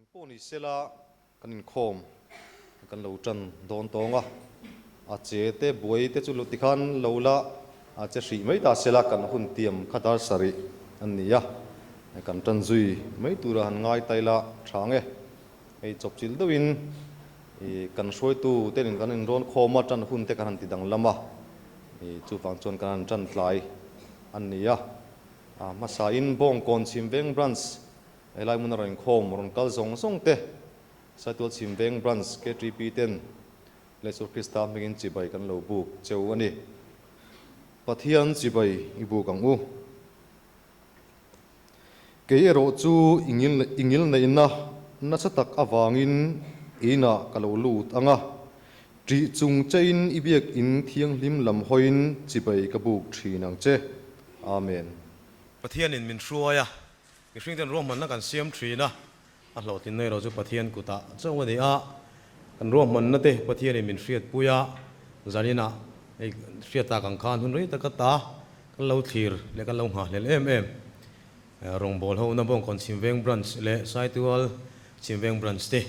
Engpawh ni sela kan inkhawm kan lo tan dawn tawng a, a che te buai te chu lo tikhan lo la a che hrih mai ta sela kan hun tiam kha dar sarih an ni a, kan tan zui mai tura han ngai ta ila tha ang e. Hei chawpchilh deuhin i kan hruaitu te nen kan inrawn khawm a, tan hun te kan han ti danglam a, i chuvang chuan kan han tan tlai an ni a. A hmasain Bawngkawn Chhimveng Branch Helai hmuna rawn inkhawm rawn kal zawng zawng te, Saitual Chhimveng Branch KTP ten Lehsur Krista hmingin chibai kan lo buk cheu a ni. Pathian chibai i buk ang u. Kei erawh chu i ngilneihna nasa tak avangin inah ka lo lut ang a, ṭih chung chein i biakinn thianghlim lam hawiin chibai ka buk ṭhin ang che. Amen. Pathianin min hruai a, Mihring ten ruahmanna kan siam thin a, a hlawhtlinna erawh chu Pathian kutah chauh a ni a. Kan ruahmanna te Pathianin min hriatpui a, zaninah hei hriat tak ang khan hun rei taka ta kan lo thlir leh kan lo nghahhlel em em. Rawngbâwl hona Bawngkawn Chhimveng Branch leh Saitual Chhimveng Branch te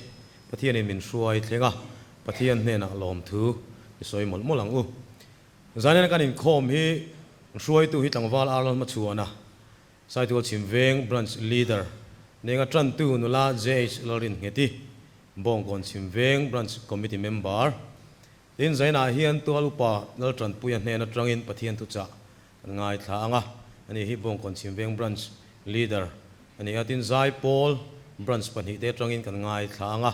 Pathianin min hruai thleng a, Pathian hnenah lawmthu i sawi mawlh mawlh ang u. Zanin kan inkhawm hi hruaitu hi tlangval Arnold Hmachhuana Saitual Chhimveng Branch Leader, Nenga Tantu Nula JH Lalrinngeti, Bawngkawn Chhimveng Branch Committee Member, Tin Zainah hian Tual Upa Laltanpuia hnen atangin Pathian thuchah an ngaithla ang a, ani hi Bawngkawn Chhimveng Branch Leader a ni a, tin Zaipawl Branch pahnihte atangin kan ngaithla ang a,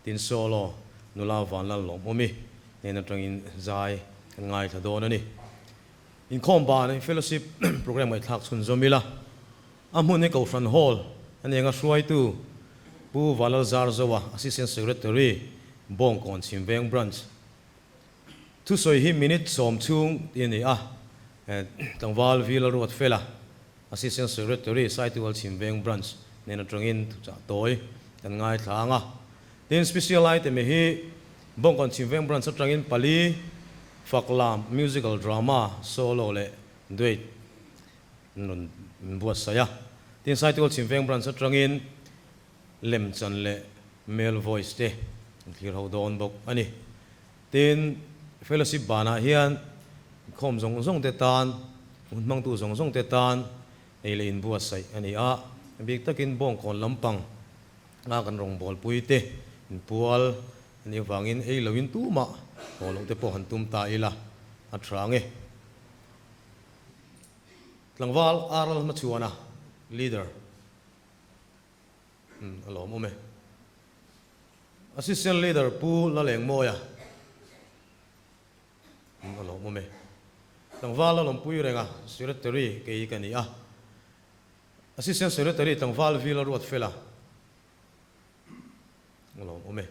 tin Solo Nula Vanlallawmawmi hnen atangin zai kan ngaithla dawn a ni. Inkhawm ban fellowship programme ngaihthlak chhunzawm ila, a hmun hi Kohhran Hall a ni anga hruaitu Pu Valal Zarzoa, Assistant Secretary, Bawngkawn Chhimveng Branch. Thusawi hi minute sawm chhung tih a ni a, tlangval V Lalruatfela, Assistant Secretary, Saitual Chhimveng Branch nen atangin thuchah tawi kan ngaithla ang a. Tin, Special Item hi Bawngkawn Chhimveng Branch atangin pali, Faklam, Musical Drama, Solo leh Duet an rawn buatsaih a. Tin, Saitual Chhimveng Branch atangin Lemchan leh Male Voice te an thlir ho dawn bawk a ni. Tin, Fellowship banah hian inkhawm zawng zawng te tan, hun hmangtu zawng zawng te tan ei leh inbuatsaih a ni a. A bik takin Bawngkawn lampang a kan rawngbawlpui te inpual a nih avangin ei loin tumah haw loh te pawh han tum ta ila a tha ang e. Tlangval Aral hmachhuana leader a lawm awm e. Assistant leader Pu Lalengmawia a lawm awm e. Tlangval Lalawmpui renga Secretary kei ka ni a. Assistant Secretary tlangval Vila Ruatfela a lawm awm e.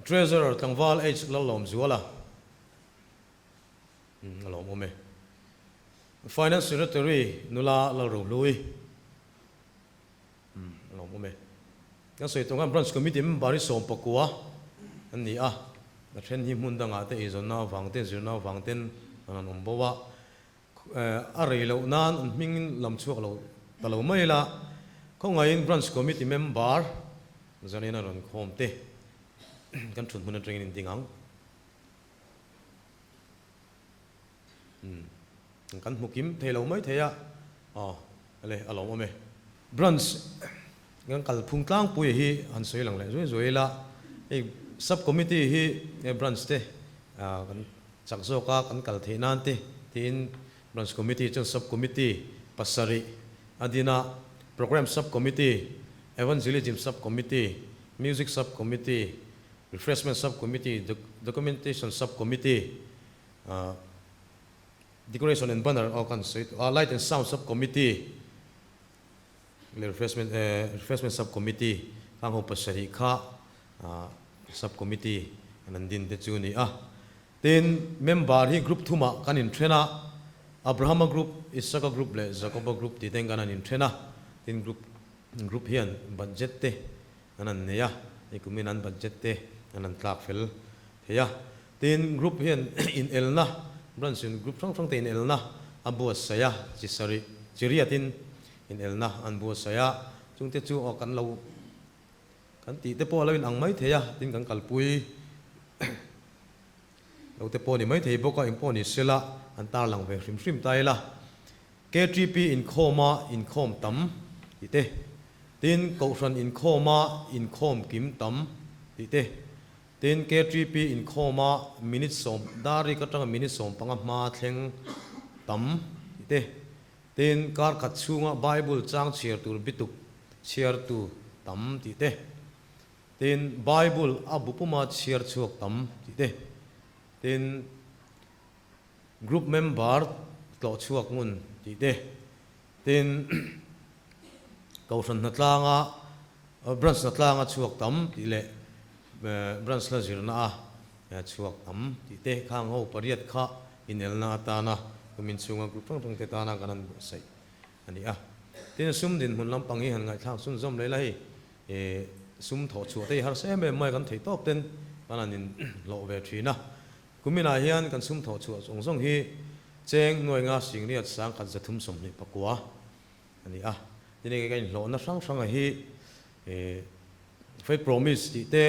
Treasurer tlangval H Lallawmzuala a lawm awm e. Finance Secretary nula Lalrohlui a lawm awm e. Kan sawi tawh khan Branch Committee member hi 19 an ni a, a then hi hmun dangah te eizawnna avang te zirna avang ten an han awm bo a. A rei loh nan an hming lam chhuak lo ta lo mai la, khawngaihin Branch Committee member zanin a rawn khawm te kan thut hmun atangin in ding ang. Kan hmu kim thei lo mai thei a, aw le a lawm awm e. Branch kan kal phung tlangpui hi han sawi lang leh zuai zuai ila, hei Sub Committee hi Branch te kan Chak zawka kan kal theih nan te tiin Branch Committee chuan Sub Committee pasarih a din a, Programme Sub Committee, Evangelism Sub Committee, Music Sub Committee, Refreshment Sub Committee, Documentation Sub Committee, Decoration and Banner aw kan sawi tawh a, Light and Sound Sub Committee leh Refreshment Refreshment Sub Committee khang ho pasarih kha Sub Committee an an din te chu a ni a. Tin, member hi group thumah kan inthen a, Abrahama group, Isaka group leh Jakoba group tih ten kan han inthen a. Tin, group group hian budget te an han nei a, hei kumin an budget te an han tlak fel thei a. Tin, group hian inelna, branch in group hrang hrang te inelna a buatsaih a, chi sarih, chi riatin inelna an buatsaih a, chungte chu aw kan lo. Kan tih te pawh a lo in ang mai thei a, tin kan kalpui lo te pawh a ni mai thei bawk a, eng pawh ni sela an tarlang ve hrim hrim ta ila. KTP inkhawma inkhawm tam tih te, tin Kohhran inkhawma inkhawm kim tam tih te, tin KTP inkhawma minute sawm dar rik atanga minute 15 hma thleng tam tih te, Tin, kar khat chhunga Bible chang chhiar tur bituk chhiartu tam tih te, tin, Bible a bu puma chhiar chhuak tam tih te, tin, group member tlawh chhuak ngun tih te, tin, Kohhran hnatlanga branch hnatlanga chhuak tam tih leh branch hla zirna a chhuak tam tih te khang ho pariat kha inelna atana kumin chhunga group hrang hrang te tana kan han buatsaih a ni a. Tin, sum dinhmun lampang hi han ngaihthlak chhunzawm leh la hei sum thawh chhuah te hi harsa em em mai kan theih tawp ten kan han inhlawh ve thin a. Kuminah hian kan sum thawh chhuah zawng zawng hi cheng nuai nga singriat sangkhat 329 a ni a. Tin hei ka inhlawhna hrang hranga hi Faith Promise tih te,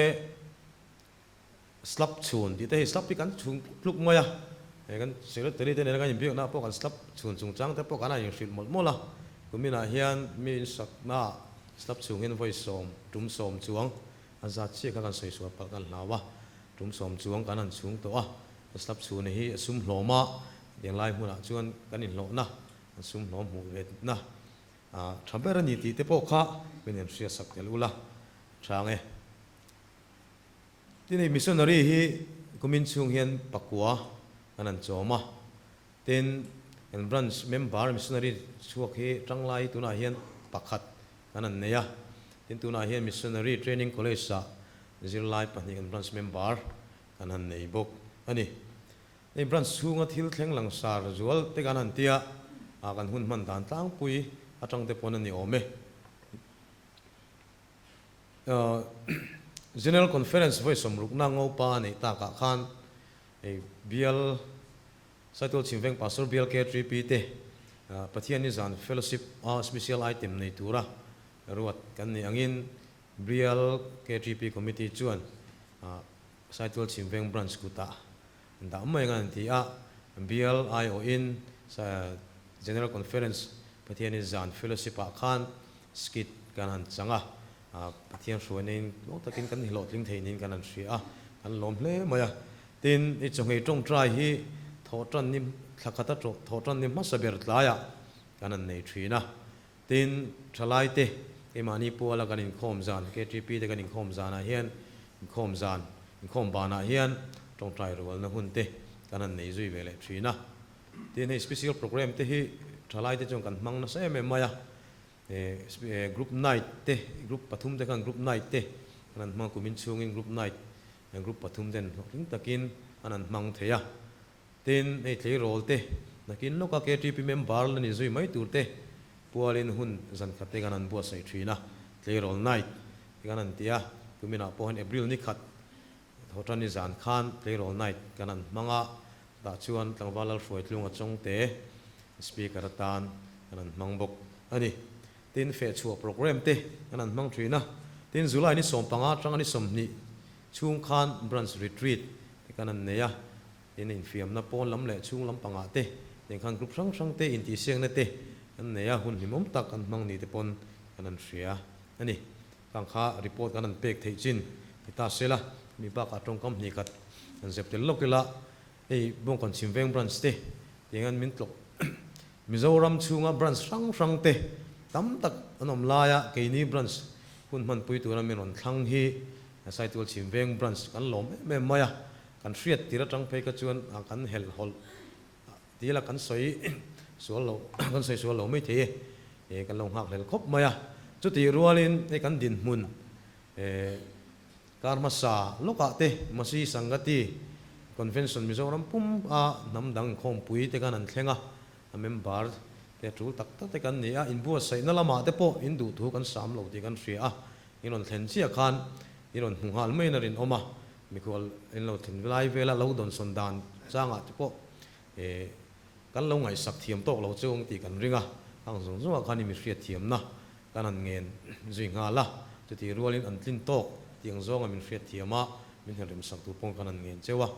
Slap chhun tih te hei slap hi kan chhun tluk mai a, hei kan secretary te nena kan inbiakna ah pawh kan slap chhun chungchang te pawh kan han inhrilh mawlh mawlh a. Kuminah hian mi insaknaah slap chhung hian vawi sawm, tum sawm chuang a zat chiah kha kan sawi sual palh kan hlau a, tum sawm chuang kan han chhung tawh a. Slap chhun hi a sum hlawm a, hetiang lai hmunah chuan kan inhlawhna An sum hlawm hmuh ve na tha ber a ni tih te pawh kha min en hria sak tel ula tha ang e. Tin hei missionary hi kumin chhung hian pakua kan han chawm a, tin kan branch member missionary chhuak hi tanglai tunah hian pakhat kan han nei a, tin tunah hian missionary training college ah zirlai pahnih kan branch member kan han nei bawk a ni. Hei branch chhunga thil thleng langsar zual te kan han tia a kan hun hman dan tlangpui atang te pawn a ni awm e. General Conference vawi sawmrukna ngopa a neih takah khan hei bial Saitual Chhimveng Pastor Bial KTP te Pathianni zan Fellowship a Special Item nei tura ruat kan nih angin Bial KTP Committee chuan Saitual Chhimveng Branch kutah dah mai ang an ti a, Bial aiawhin General Conference Pathianin zan Fellowship ah khan skit kan han chang a, Pathian hruaina in tluang takin kan hlawhtling thei niin kan han hria a, kan lawm hle mai a. Tin, i chawngei tawngtai hi thawhtan ni thla khata thawhtan ni hmasa ber tlaiah kan han nei thin a. Tin, thalaite, keimahni puala kan inkhawm zan, KTP te kan inkhawm zanah hian, inkhawm zan, inkhawm banah hian tawngtai rualna hun te kan han nei zui ve leh thin a. Tin, hei special program te hi thalaite chuan kan hmang nasa em em mai a, group night te, group pathum te khan group night te kan han hmang kumin chhungin group night, group pathum ten hlawhtling takin an han hmang thei a. Tin, hei tleirawl te, nakin lawka KTP member la ni zui mai tur te pualin hun zan khat te kan han buatsaih thin a, tleirawl night te kan han ti a, tuminah pawh hian April ni khat Thawhtan ni zan khan tleirawl night kan han hmang a, chutah chuan tlangval Lalhruaitlunga Chawngte speaker atan kan han hmang bawk a ni. Tin, fehchhuah programme te kan han hmang thin a, tin July ni 15 atanga ni 20 chhung khan branch retreat te kan han nei a, Tin, infiamna pawn lam leh chhung lam pangah te, tiang khan group hrang hrang te intihsiakna te kan nei a, hun hlimawm tak kan hmang ni te pawn kan han hria a ni. Khang kha report kan han pek theih chin ni ta se la, mi bakah tawngkam hnih khat kan zep tel lawk ila, hei Bawngkawn Chhimveng branch te tiang hian min tlawh Mizoram chhunga branch hrang hrang te tam tak an awm laia keini branch hun hmanpui tura min rawn thlang hi Saitual Chhimveng branch kan lawm em em mai a. Kan hriat tir atang phei kha chuan kan helh hawlh tih ila kan sawi sual lo kan sawi sual lo mai thei e, kan lo nghak hlel khawp mai a. Chutih rualin hei kan dinhmun kar hmasa lawkah te Masi Sangati Convention Mizoram pum a hnam dang inkhawmpui te khan an thleng a, a member te a tul tak tak te kan ni a, inbuatsaihna lamah te pawh in duh thu kan sam lo tih kan hria a, in rawn thlen chiah khan in rawn hmu nghal maiin a rinawm a. Mikhual in lo thlen lai vela lo dawnsawn dan changah te pawh kan lo ngaihsak thiam tawk lo chu ang tih kan ring a, khang zawng zawngah khan i mi hriat thiamna kan han ngen zui nghal a. Chutih rualin an tlin tawk tih ang zawnga min hriat thiam a, min hel remsak tur pawh kan han ngen cheu a.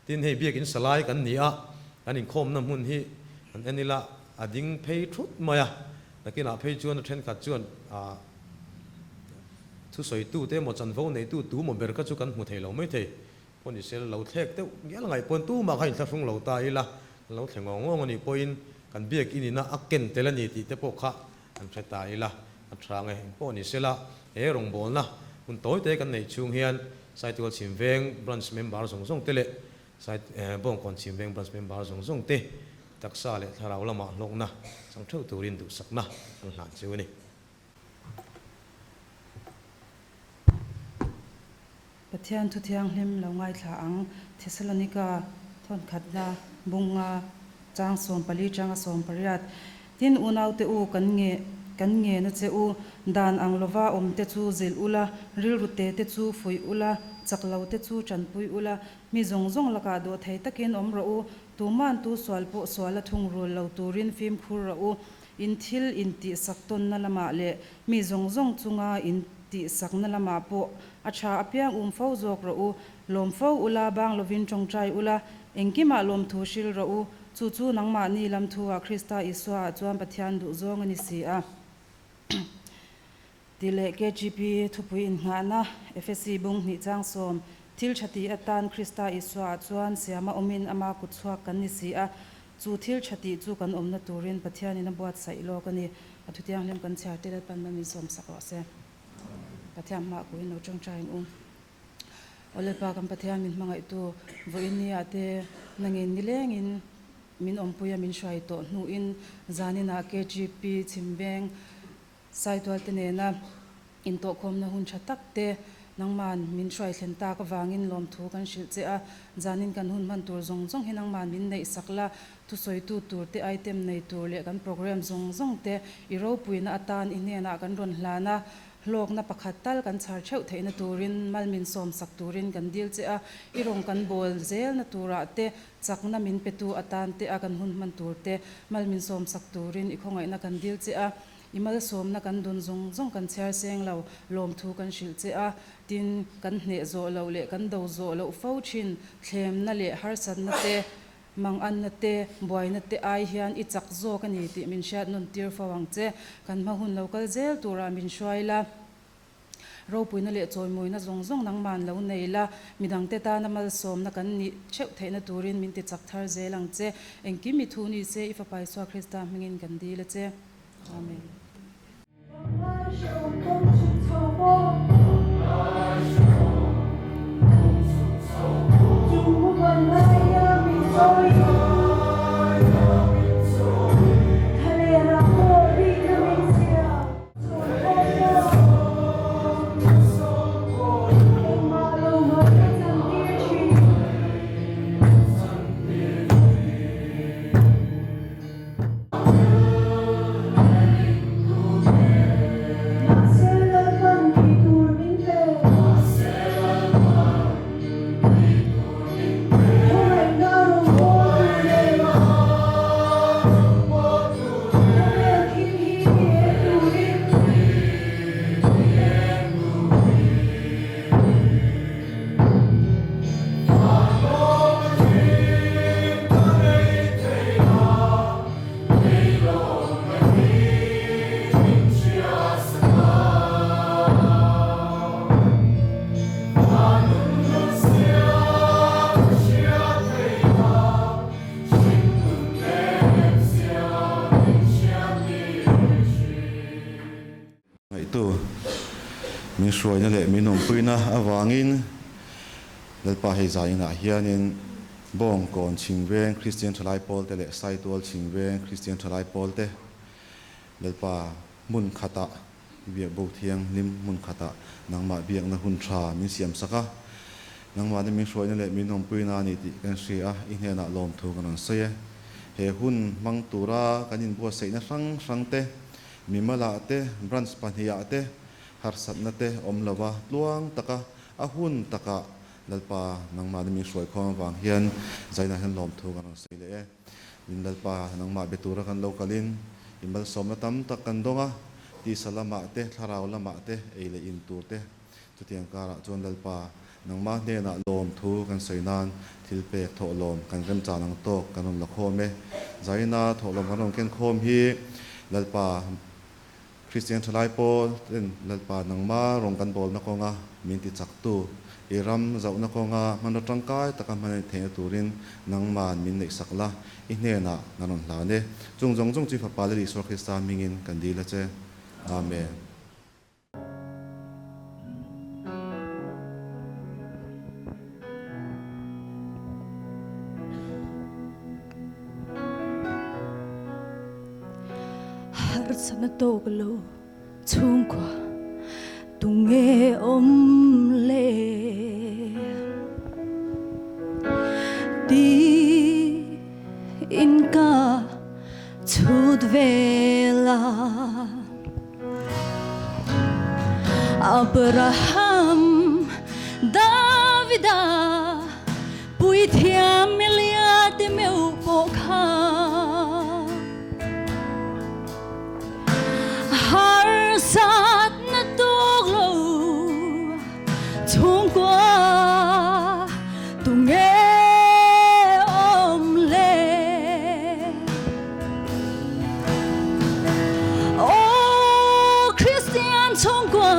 Tin, hei biakin salai kan ni a, kan inkhawmna hmun hi han en ila a ding phei thut mai a, nakinah phei chuan a thenkhat chuan a thusawitu te emaw chanvo neitu tu emaw ber kha chu kan hmu thei lo mai thei. Pawh ni se lo thlek deuh ngial ngaih pawn tumah kha inthlahrung lo ta ila, kan lo thle ngawng ngawng a nih pawhin kan biakin ina a ken tel a ni tih te pawh kha kan hre ta ila, a tha nge eng pawh ni sela, he rawngbawlna hun tawi te kan neih chhung hian Saitual Chhimveng Branch member zawng zawng te leh Bawngkawn Chhimveng Branch member zawng zawng te taksa leh thlarau lamah hlawkna chang theuh turin duhsakna kan hlan chu a ni. Pathian thu thianghlim lo ngaithla ang, Thesalonika thawnkhatna bunga chang 14 changa 18. Tin, unaute u, kan nge kan ngen a che u, dan ang lova awmte chu zilh ula, rilru te te chu fuih ula, chak lo te chu tanpui ula, mi zawng zawng lakah dawh thei takin awm rawh u, tuman tu sual pawh sual a thungrul lo turin fimkhur rawh u, In thil intihsak tawnna lamah leh mi zawng zawng chunga intihsakna lamah pawh a tha apiang um fo zawk rawh u. Lawm fo ula, bang lovin tawngtai ula, engkimah lawmthu hril rawh u. Chu chu nangmahni lam thu-ah Krista Isua-ah chuan Pathian duh zawng a ni si a. Tih leh KGP thupui innghahna, Efesi bung hnih chang sawm, Thil tha tih atan Krista Isua-ah chuan siama awmin ama kut chhuak kan ni si a, chu thil tha tih chu kan awmna turin Pathianin a buatsaih lawk a ni. A thutianghlim kan chhiar te Lalpan man min sawmsak rawh se. Pathian hmaah kuhin lo tawngtaiin u. Aw Lalpa kan Pathian min hmangaihtu vawiin nia te nangin nilengin min awmpuia min hruai tawh hnuin zaninah KGP Chhimbeng Saitualte nena intawhkhawmna hun tha tak te nangman min hruai thlen tak avangin lawmthu kan hrilh che a, zanin kan hun hman tur zawng zawng hi nangman min neih sak la, thusawitu tur te, item nei tur leh kan program zawng zawng te i ropuina atan i hnenah kan rawn hlan a, hlawkna pakhat tal kan chhar theuh theihna turin mal min sawm sak turin kan dil che a, i rawn kan bawl zelna turah te chakna min petu atan te a kan hun hman tur te mal min sawm sak turin i khawngaihna kan dil che a. I malsawmna kan dun zawng zawng kan chhiar seng lo, lawmthu kan hrilh che a, tin, kan hneh zawh loh leh kan do zawh loh fo thin, thlemna leh harsatna te, manganna te, buaina te ai hian i chak zawk a ni tih min hriat nawn tir fo ang che. Kan hma hun lo kal zel turah min hruai la. Ropuina leh chawimawina zawng zawng nangman lo nei la, midangte tana malsawmna kan nih theuh theihna turin min ti chak thar zel ang che. Engkim i thu ni se, i Fapa Isua Krista hmingin kan dil a che. Amen. Ngaihtu, min hruaina leh min awmpuina avangin Lalpa hei zaninah hianin Bawngkawn Chhingveng Kristian Thalai Pawlte leh Saitual Chhingveng Kristian Thalai Pawlte Lalpa hmun khatah i biak bo thianghlim hmun khatah nangmah biakna hun tha min siam sak a, nangmahni min hruaina leh min awmpuina a ni tih kan hria a, i hnenah lawmthu kan rawn sawi e. He hun hmang tura kan inbuatsaihna hrang hrang te, mimalah te, branch pahnihah te, harsatna te awm lova tluang taka a hun takah Lalpa nangmahni min hruai khawm avang hian zainah hian lawmthu kan rawn sawi leh e. Min Lalpa nangmah be tura kan lo kalin i malsawmna tam tak kan dawng a. Tisa lamah te, thlarau lamah te, ei leh in tur te, chutiang karah chuan Lalpa, nangmah hnenah lawm thu kan sawi nan thil pek thawhlawm kan remchan ang tawk kan rawn la khawm e. Zaina thawhlawm kan rawn ken khawm hi Lalpa Kristian thalai pawl ten Lalpa nangmah rawn kan bawlna kawnga min ti chaktu, i ram zauhna kawnga hmanraw tangkai taka hman a ni theihna turin nangman min neihsak la, i hnenah kan rawn hlan e. Chung zawng zawng chu i Fapa Lal Isua Krista hmingin kan dil a che. Amen. Harsatna tawk lo chhungkua tunge awm le? Tiin ka chhut vel a. Abraham, Davida, Puithiam Elia te meuh pawh kha harsatna tawk lo chhungkua tunge awm le? Aw Kristian chhungkua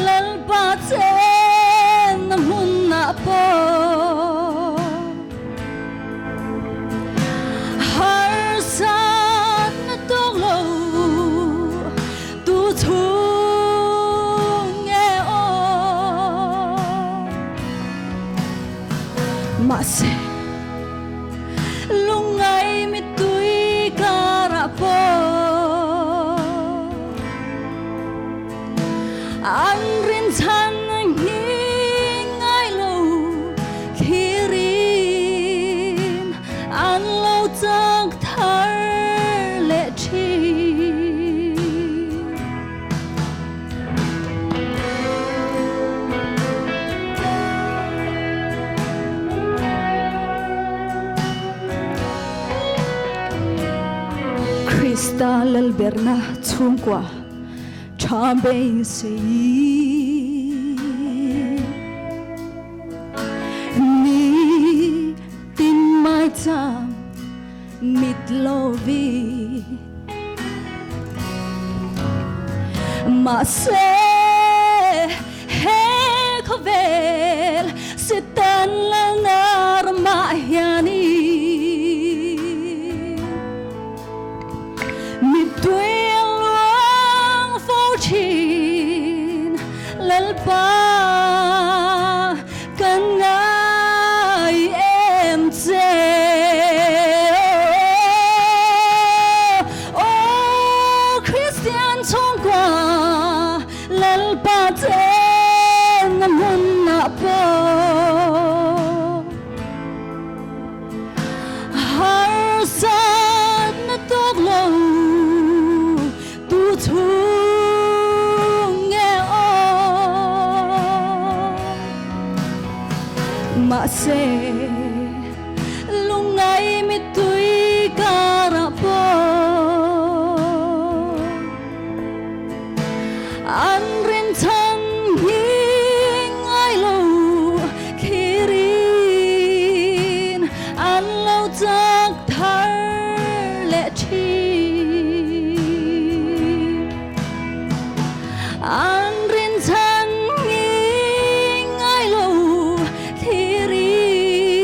Lalpa chenna hmunah pawh harsatna tawk lo tu chhung nge aw? Mahse. Lungngai mittui karah pawh an rinchhan nghing ngai lo thlirin an lo chak thar leh thin. Krista Lalberna chhungkua tha beisei ni tin mai chang mit lovi. Mahse he khawvel Satan lalna ramah hianin mittui a luang fo thin Lalpa kan ngai em che. Aw Kristian chhungkua Lalpa chenna hmunah pawh harsatna tawk lo tu chhung nge aw? Mahse lungngai mittui karah pawh an rinchhan hi ngai lo thlirin an lo chak thar leh thin. An rinchhan hi ngai lo thlirin.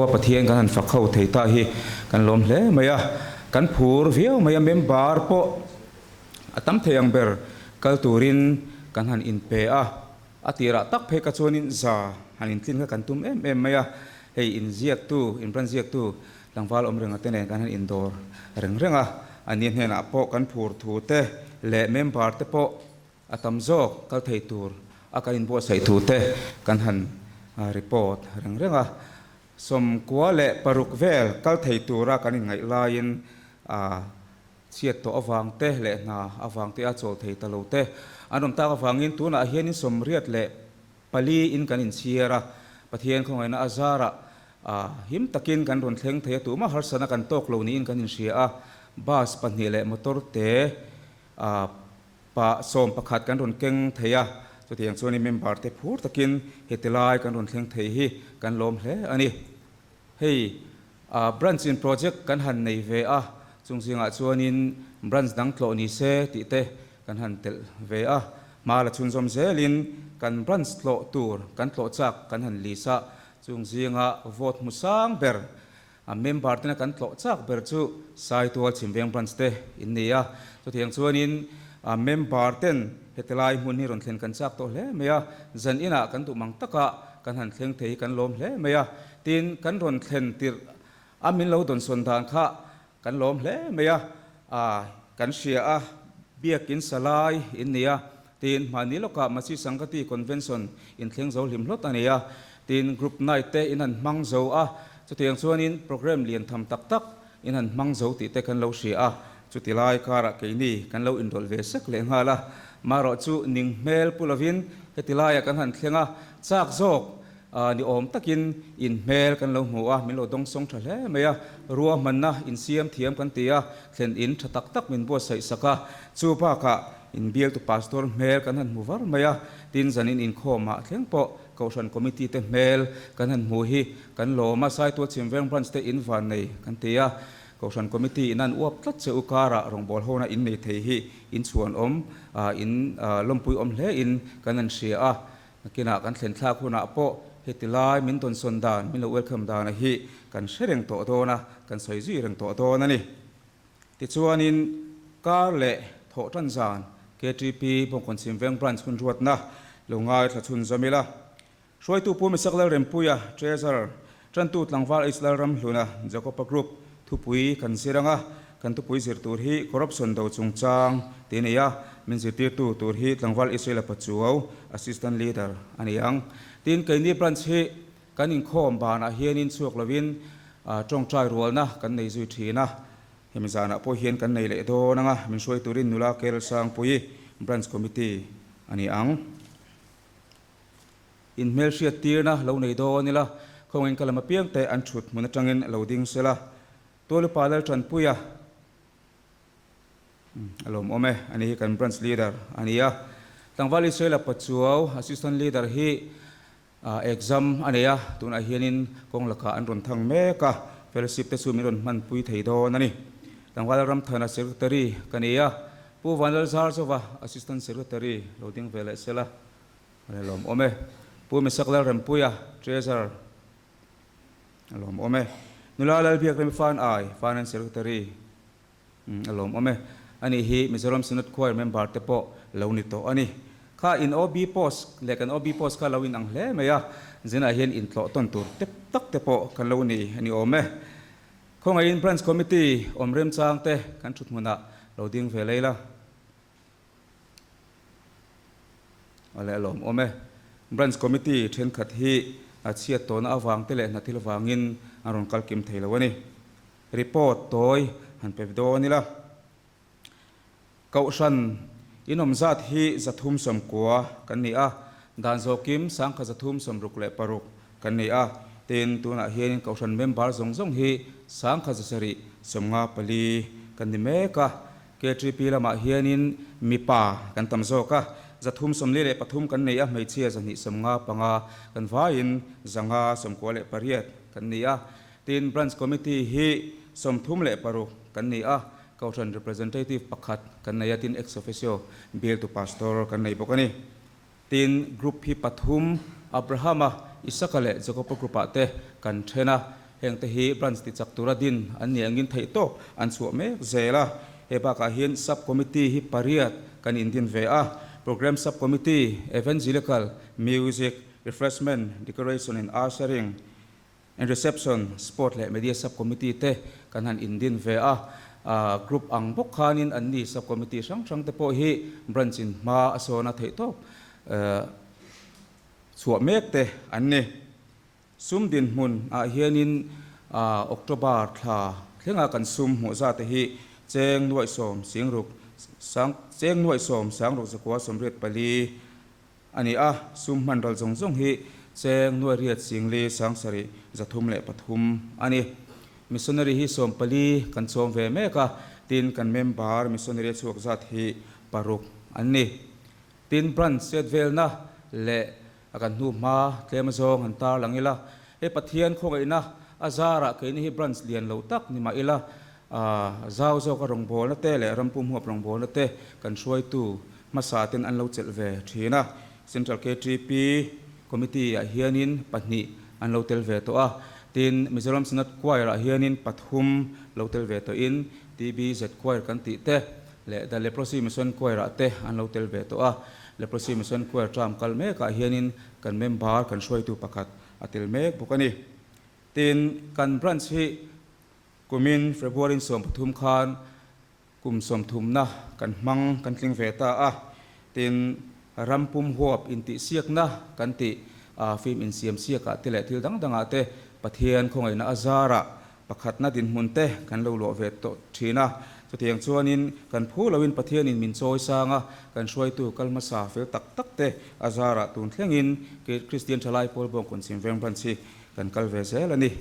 a Pathian kan han fak ho thei ta hi kan lawm hle mai a, kan phur viau mai a, member pawh a tam thei ang ber kal turin kan han inpe a, a tirah tak phei ka chuanin za han intlin kha kan tum em em mai a, hei inziaktu, inbrand ziaktu tlangval awm renga te nen kan han indawr reng reng a, ani hnenah pawh kan phur thu te leh member te pawh A tam zawk kal thei tur a kan inbuatsaih thu te kan han report reng reng a. 96 vel kal thei tura kan inngaih laiin a chhiat tawh avang te leh hna avang te a chawl thei ta lo te an awm tak avangin tunah hianin 84 in kan inchhiar a, Pathian khawngaihna a zarah him takin kan rawn thleng thei a, tumah harsatna kan tawk lo niin kan inhria a, bus pahnih leh motor te Pa 11 kan rawn keng thei a, chutiang chuan i member te phur takin heti lai kan rawn thleng thei hi kan lawm hle a ni. Hei branch in project kan han nei ve a, chung zingah chuanin branch dang tlawh ni se tih te kan han telh ve a, hma la chhunzawm zelin kan branch tlawh tur kan tlawh chak kan han list a, chung zinga vote hmu sang ber A member tena kan tlawh chak ber chu Saitual Chhimveng Branch te in ni a, chutiang chuanin a member ten heti lai hmun hi rawn thlen kan chak tawh hle mai a, zan inah kan duh mang taka kan han thleng thei hi kan lawm hle mai a, tin kan rawn thlen tirh a min lo dawnsawn dan kha kan lawm hle mai a, kan hria a, biakin salai in ni a, tin hmahni lawkah Masi Sangati Convention in thleng zo hlim hlawt a ni a, tin group night te in han hmang zo a, chutiang chuanin programme lian tham tak tak in han hmang zo tih te kan lo hria a, chuti lai karah keini kan lo inrawlh ve sek leh nghal a, marawh chu ning hmel pu lovin heti laiah kan han thleng a, chak zawk Ni awm takin in hmel kan lo hmu a, min lo dawngsawng tha hle mai a, ruahmanna insiam thiam kan ti a, thlen in tha tak tak min buatsaih sak a, chu bakah in bialtu pastor hmel kan han hmu var mai a, tin zanin inkhawmah thleng pawh Kohhran Committee te hmel kan han hmu hi kan lawm a, Saitual Chhimveng Branch te in van nei kan ti a, Kohhran Committee in an uap tlat che u karah rawngbâwl hona in nei thei hi in chhuanawm, in lawmpui awm hle in kan han hria a. Nakinah kan thlen thlak hunah pawh heti lai min dawnsawn dan, min lo welcome dana hi kan hre reng tawh dawn a, kan sawi zui reng tawh dawn a ni. Tichuanin kar leh thawh tan zan KTP Bawngkawn Chhimveng Branch hun ruatna lo ngaithla chhun zawm ila. Hruaitu Pu Misak Lalrempuia, Treasurer, Tantu Tlangval H Lalramhluna, Jacoba Group, thupui kan zir ang a, kan thupui zir tur hi Corruption do chungchang tih a ni a, min zirtirtu tur hi Tlangval Israela Pachuau, Assistant Leader a ni ang. Tin, keini branch hi kan inkhawm banah hianin chhuak lovin tawngtai rualna kan nei zui thin a, hemi zanah pawh hian kan nei leh dawn ang a, min hruai turin Nula Kel Sangpui, Branch Committee a ni ang. Inhmelhriat tirna lo nei dawn ila, khawngin ka lam apiang te an thut hmun atangin lo ding sela. Tualupa Laltanpuia a lawmawm e, ani hi kan branch leader a ni a. Tlangval Israela Pachuau, assistant leader hi exam a nei a, tunah hianin kawng lakah an rawn thang mek a, fellowship te chu min rawn hmanpui thei dawn a ni. Tlangval Ramthana secretary ka ni a, Pu Vanlalzarzova assistant secretary lo ding ve leh sela. A lawm awm e. Pu Misak Lalrempuia, Treasurer, A lawm awm e. Nula Lalbiak Remi Fan Ai, Finance Secretary, A lawm awm e. Ani hi Mizoram Synod Choir member te pawh lo ni tawh a ni. Kha in OB post leh kan OB post kha lo in ang hle mai a, zinah hian intlawh tawn tur tep tak te pawh kan lo ni a ni awm e. Khawngaihin Branch Committee awm remchang te kan thut hmunah lo ding ve lei la. A leh a lawm awm e. Branch Committee thenkhat hi a chhiat tawhna avang te leh hna thil vangin an rawn kal kim thei lo a ni. Report tawi han pe dawn ila. Kohhran inawm zat hi 390 kan ni a, dan zawhkim 1366 kan ni a. Tin, tunah hianin Kohhran member zawng zawng hi 1754 kan ni mek a. KTP lamah hianin mipa kan tam zawk a, 343 kan nei a, hmeichhia 255 kan vaiin 598 kan ni a. Tin, Branch Committee hi 36 kan ni a, Kohhran Representative pakhat kan nei a, tin Ex Officio Bialtu Pastor kan nei bawk a ni. Tin, Group hi pathum, Abrahama, Isaka leh Jakoba Group-ah te kan then a. Heng te hi branch ti chak tura din an ni angin theih tawp an chhuah mek zel a. He bakah hian sub committee hi pariat kan indin ve a, Programme Sub Committee, Evangelical, Music, Refreshment, Decoration and Ushering, and Reception, Sport leh Media Sub Committee te kan han indin ve a. Group ang bawk khanin an ni Sub Committee hrang hrang te pawh hi branch in hma a sawn a theih tawp chhuah mek te an ni. Sum dinhmun ah hianin October thla thlenga kan sum hmuh zate hi cheng nuaih sawm singruk sang cheng nuaih sawm sangruk zakua sawmriat pali a ni a, sum hman ral zawng zawng hi cheng nuaih riat singli sangsarih zathum leh pathum a ni. Missionary hi sawm pali kan chawm ve mek a, tin kan member missionary a chhuak zat hi paruk an ni. Tin branch chet velna leh A kan hnu hma tlem azawng han tar lang ila, he Pathian khawngaihna a zarah keini hi branch lian lo tak ni mah ila, zau zawka rawngbawlna te leh rampum huap rawngbawlna te kan hruaitu hmasa ten an lo chelh ve thin a. Central KTP Committee ah hianin pahnih an lo tel ve tawh a, tin Mizoram Synod Choir ah hianin pathum lo tel ve tawhin TBZ Choir kan tih te leh The Leprosy Mission Choir ah te an lo tel ve tawh a. Leprosy Mission Choir term kal mekah hianin kan member kan hruaitu pakhat a tel mek bawk a ni. Tin, kan branch hi kumin February 13 khan kum sawmthumna kan hmang kan tling ve ta a. Tin, ram pum huap intihsiakna kan tih film insiamsiakah te leh thil dang dangah te Pathian khawngaihna a zarah Pakhatna dinhmun te kan lo luah ve tawh thin a, chutiang chuanin kan phu loin Pathianin min chawi sang a, kan hruaitu kal hmasa fel tak tak te a zarah tun thlengin Kristian Thalai Pawl Bawngkawn Chhim Veng Branch hi kan kal ve zel a ni.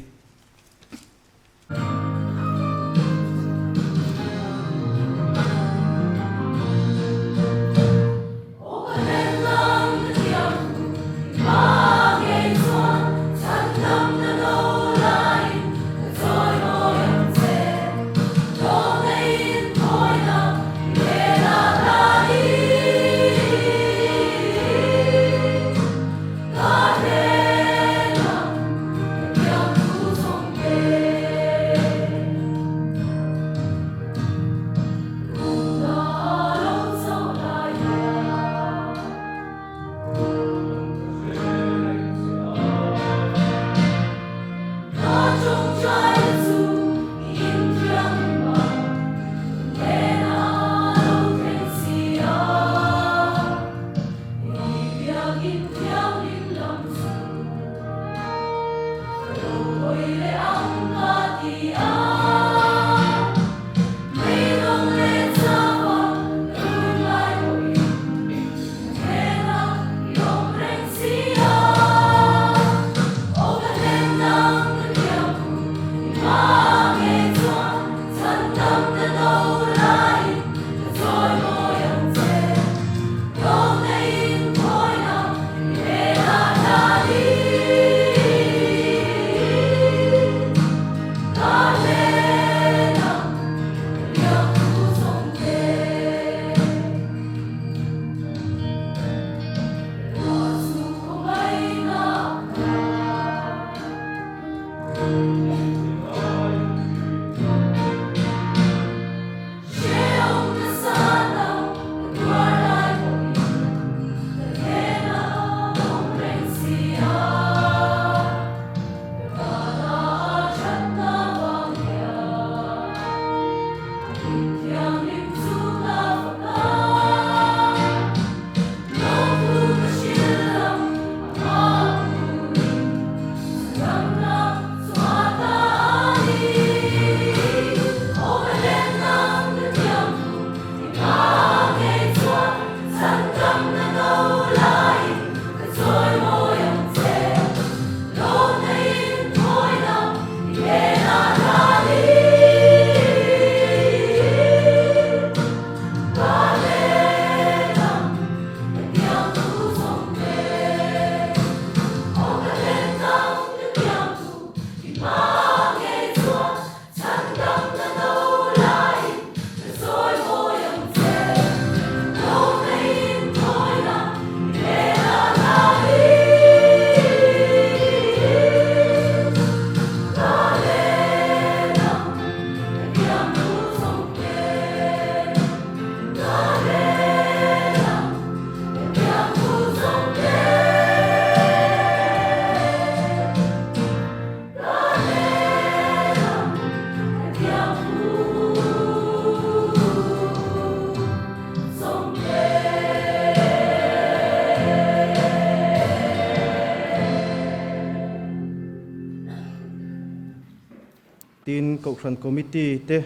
Kohhran Committee te,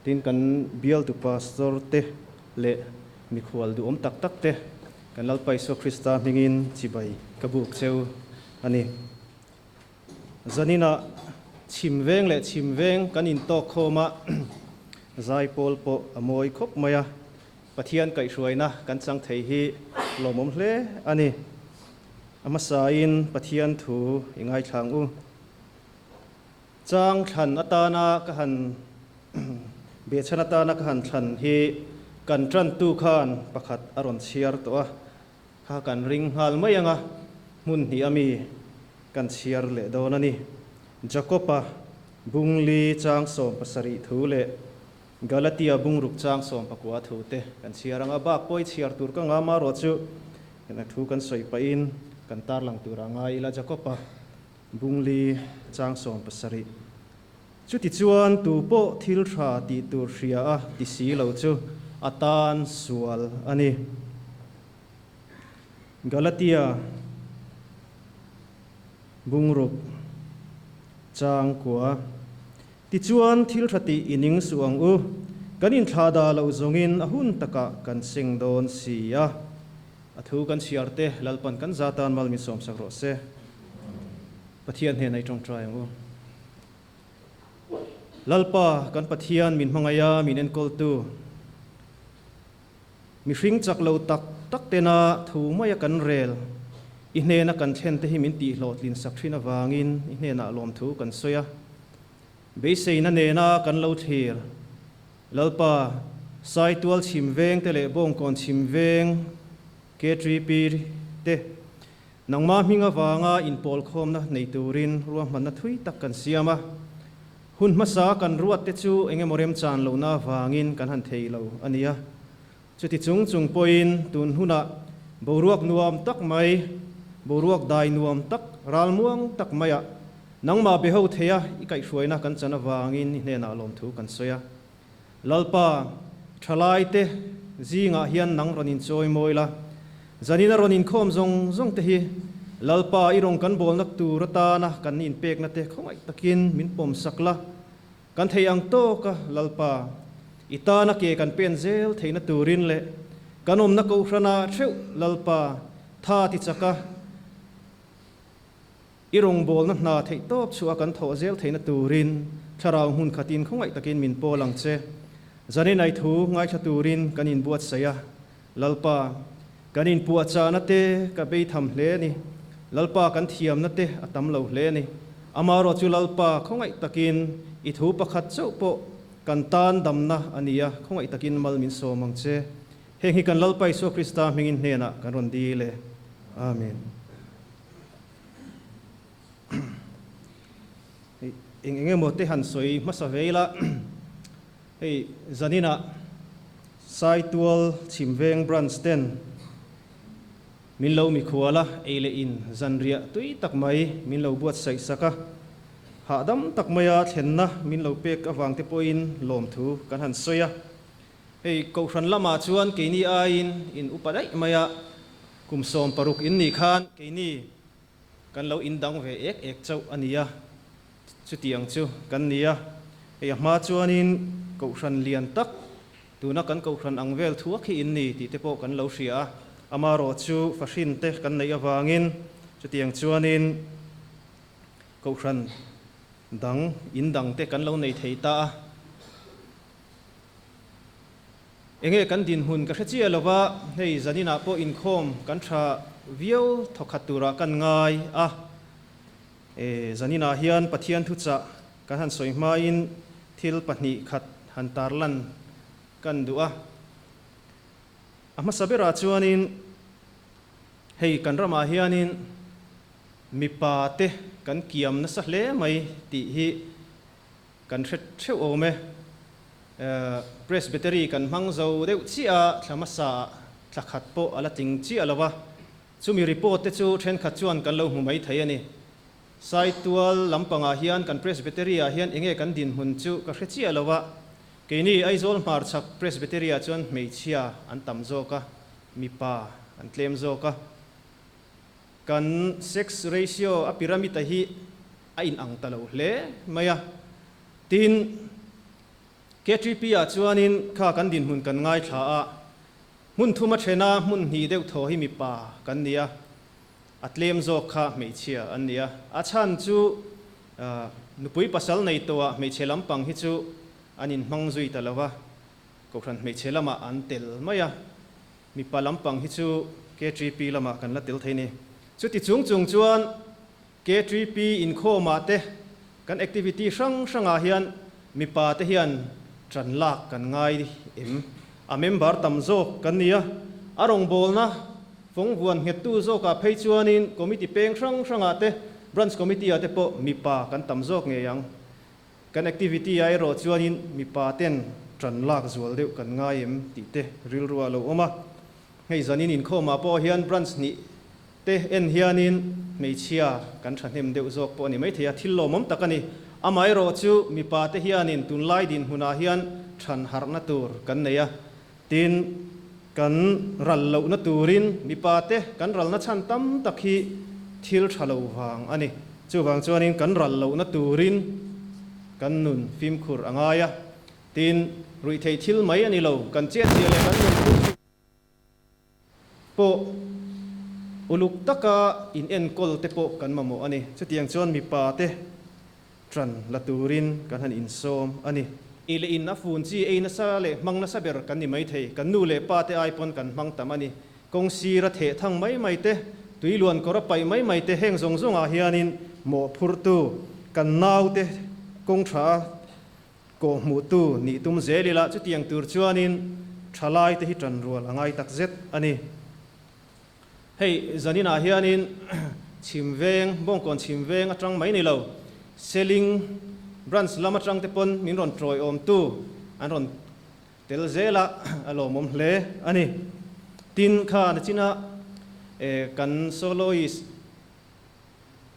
tin kan bialtu Pastor te leh mikhual duhawm tak tak te kan Lalpa Isua Krista hmingin chibai ka buk cheu a ni. Zaninah chhim veng leh chhim veng kan intawk khawm a, zaipawl pawh a mawi khawp mai a, Pathian kaihhruaina kan chang thei hi lawmawm hle a ni. A hmasain Pathian thu i ngaithlang u. Chang thlan atana ka han behchhan atana ka han thlan hi kan tantu khan pakhat a rawn chhiar tawh a, kha kan ring nghal mai ang a, hmun hnih ami kan chhiar leh dawn a ni. Jakob-a bungli chang 17 thu leh Galatia bungruk chang 19 thu te kan chhiar ang a, bak pawh i chhiar tur ka ngam erawh chu thu kan sawi pahin kan tarlang turah ngai ila Jakob-a bungli chang 17. Chutichuan tu pawh thil tha tih tur hria a ti si lo chu a tan sual a ni. Galatia bungruk chang kua. Tichuan, thil tha tih i ning suh ang u, kan inthlahdah loh zawngin a hun takah kan seng dawn si a. A thu kan chhiar te Lalpan kan za tan mal min sawmsak rawh se. Pathian hnenah i tawngtai ang u. Lalpa, kan Pathian min hmangaih a, min enkawltu, mihring chak lo tak tak tena thu maia kan rel, i hnena kan thlen te hi min tihhlawhtlin sak thin avangin i hnenah lawmthu kan sawi a. Beiseina nena kan lo thlir. Lalpa, Saitual chhim veng te leh Bawngkawn chhim veng KTP te nangmah hming avanga inpawlkhawmna nei turin ruahmanna thui tak kan siam a. Hun hmasa kan ruat te chu engemaw remchan lohna avangin kan han thei lo a nia. Chuti chung chung pawhin tun hunah boruak nuam tak mai, boruak dai nuam tak, ralmuang tak maiah nangmah beho theia i kaihhruaina kan chan avangin i hnenah lawmthu kan sawi a. Lalpa, thalaite zingah hian nang rawn inchawi mawi la, zanina rawn inkhawm zawng zawng te hi Lalpa i rawn kan bawlna tur atana kan inpekna te khawngaih takin min pawmsak la, Kan thei ang tawk a, Lalpa, i tana ke kan pen zel theihna turin leh kan awmna kohhrana theuh, Lalpa, tha ti chak a, i rawngbawlna hna theih tawp chhuah kan thawh zel theihna turin thlarau hmun khatin khawngaih takin min pawl ang che. Zaninai thu ngaithla turin kan inbuatsaih a, Lalpa, kan inpuahchahna te ka beitham hle a ni. Lalpa kan thiamna te a tam lo hle a ni. Amaherawh chu Lalpa khawngaih takin i thu pakhat chauh pawh kan tan damna a ni a, khawngaih takin mal min sawm ang che. Heng hi kan Lalpa Isua Krista hmingin hnenah kan rawn dil e. Amen. Eng eng emaw te han sawi hmasa ve ila, hei zaninah Saitual Chhimveng Branch ten min lo mikhual a, ei leh in zanriah tui tak mai min lo buatsaih sak a, hahdam tak maia thlenna min lo pek avang te pawhin lawmthu kan han sawi a. Hei Kohhran lamah chuan keini aiin in upa daih maia kum 16 in nih khan keini Kan lo indang ve ek ek chauh a nia, chutiang chu kan ni a. Hei a hma chuanin Kohhran lian tak, tuna kan Kohhran ang vel thuak hi in ni tih te pawh kan lo hria a. Amaherawh chu fahrin te kan neih avangin chutiang chuanin Kohhran dang, indang te kan lo nei thei ta a. Enge kan dinhmun ka hre chiah lova, hei zaninah pawh inkhawm kan tha viau thawkhat turah kan ngai a. E, zaninah hian Pathian thuchah kan han sawi hmain thil pahnih khat han tarlan kan duh a. A hmasa berah chuanin hei kan ramah hianin mipa te kan kiam nasa hle mai tih hi Kan hre theuh awm e. Presbytery kan hmang zo deuh chiah a, thla hmasa ah thla khat pawh a la tling chiah lo a. Chumi report te chu thenkhat chuan kan lo hmu mai thei a ni. Saitual lampangah hian kan Presbytery ah hian enge kan dinhmun chu ka hre chiah lo a. Keini Aizawl hmarchhak Presbytery ah chuan hmeichhia an tam zawk a, mipa an tlem zawk a. Kan sex ratio a pyramid-a hi a inang ta lo hle mai a. Tin, KTP ah chuanin kha kan dinhmun kan ngaithla a, hmun thuma thena hmun hnih deuh thaw hi mipa kan ni a, a tlem zawk kha hmeichhia an ni a. A chhan chu nupui pasal nei tawhah hmeichhe lampang hi chu an inhmang zui ta lo va, Kohhran hmeichhe lamah an tel mai a, mipa lampang hi chu KTP lamah kan la tel thei ni. Chuti chung chung chuan KTP inkhawmah te kan activity hrang hrangah hian mipa te hian ṭan lak kan ngai em? A member tam zawk kan ni a, a rawngbawlna fawng vuan nghettu zawkah phei chuanin committee peng hrang hrangah te, branch committee ah te pawh mipa kan tam zawk ngei ang. Kan activity ah erawh chuanin mipa ten ṭan lak zual deuh kan ngai em tih te rilru ah lo awm a. Hei zanin inkhawmah pawh hian branch hnih te en hianin hmeichhia kan thahnem deuh zawk pawh a ni maithei a, thil lawmawm tak a ni. Amaherawh chu mipa te hianin tunlai dinhmunah hian ṭhan harhna tur kan nei a, tin kan ral lohna turin mipa te kan ralna chhan tam tak hi thil ṭha lo vang a ni. Chuvang chuanin kan ral lohna turin kan nun fimkhur a ngai a, tin ruihtheih thil mai a ni lo, kan chetziah leh kan nun phur chu. Pawh uluk taka in enkawl te pawh kan mamawh a ni. Chutiang chuan mipa te ṭan la turin kan han insawm a ni. I leh in a fun chi ei nasa leh hmang nasa ber kan ni maithei. Kan nu leh pa te ai pawn kan hmang tam a ni. Kawng sira theh thang mai mai te, tui luan kawr a paih mai mai te heng zawng zawngah hianin mawhphurtu kan naute kawng ṭha a Kawh hmuhtu nih tum zel ila chutiang tur chuanin thalai te hi tanrual a ngai tak zet a ni. Hei zaninah hianin chhim veng, Bawngkawn chhim veng atang mai ni lo, Seling branch lam atang te pawn min rawn tawiawmtu an rawn tel zel a, a lawmawm hle a ni. Tin, kha nachina kan soloist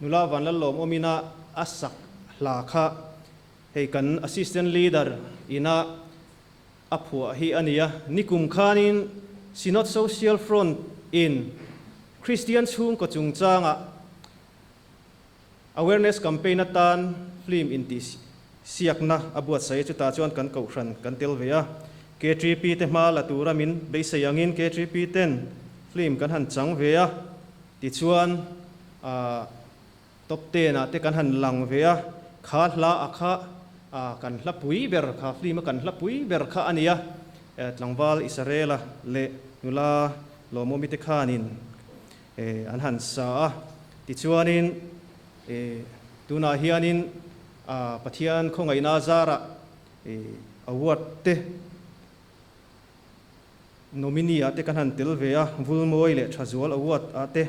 nula Vanlallawmawmina a sak hla kha Hei kan Assistant Leader ina a phuah hi a ni a, nikum khanin Synod Social Front in Kristian chhungkaw chungchanga Awareness Campaign atan film intih siakna a buatsaih a, chutah chuan kan kohhran kan tel ve a. KTP te hma la tura min beisei angin KTP ten film kan han chang ve a, tichuan aah Top ten ah te kan han lang ve a, kha hla a kha kan hla pui ber kha film a kan hla pui ber kha a ni a, tlangval Israela leh nula Lawmawmi te khanin an han sa a, tichuanin tunah hianin Pathian khawngaihna zarah award te Nominee ah te kan han tel ve a, Vulmawi leh Thazual Award ah te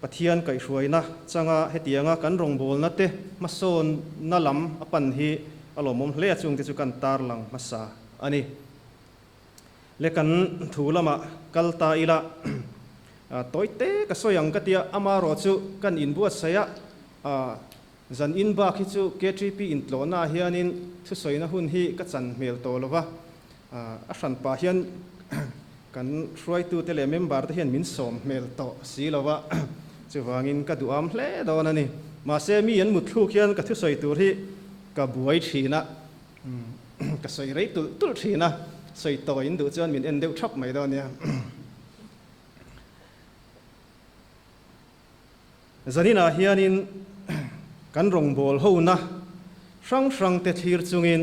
Pathian kaihhruaina changa hetianga kan rawngbawlna te hmasawnna lam a pan hi a lawmawm hle a, chungte chu kan tarlang hmasa a ni. Le kan thu lamah kal ta ila, tawi te ka sawi ang ka tia, amarawh chu kan inbuatsaih a, zan in bak hi chu KTP intlawhna ah hianin thusawina hun hi ka chan hmel tawh lova, A hran pah hian kan hruaitute leh member te hian min sawm hmel tawh si lo a, chuvangin ka duham hle dawn a ni. Mahse mi an mutthluk hian ka thusawi tur hi ka buai thin a, ka sawi rei tulh tulh thin a, sawi tawi in duh chuan min en deuh thap mai dawn nia. Zaninah hianin kan rawngbâwl hona hrang hrangte thlir chungin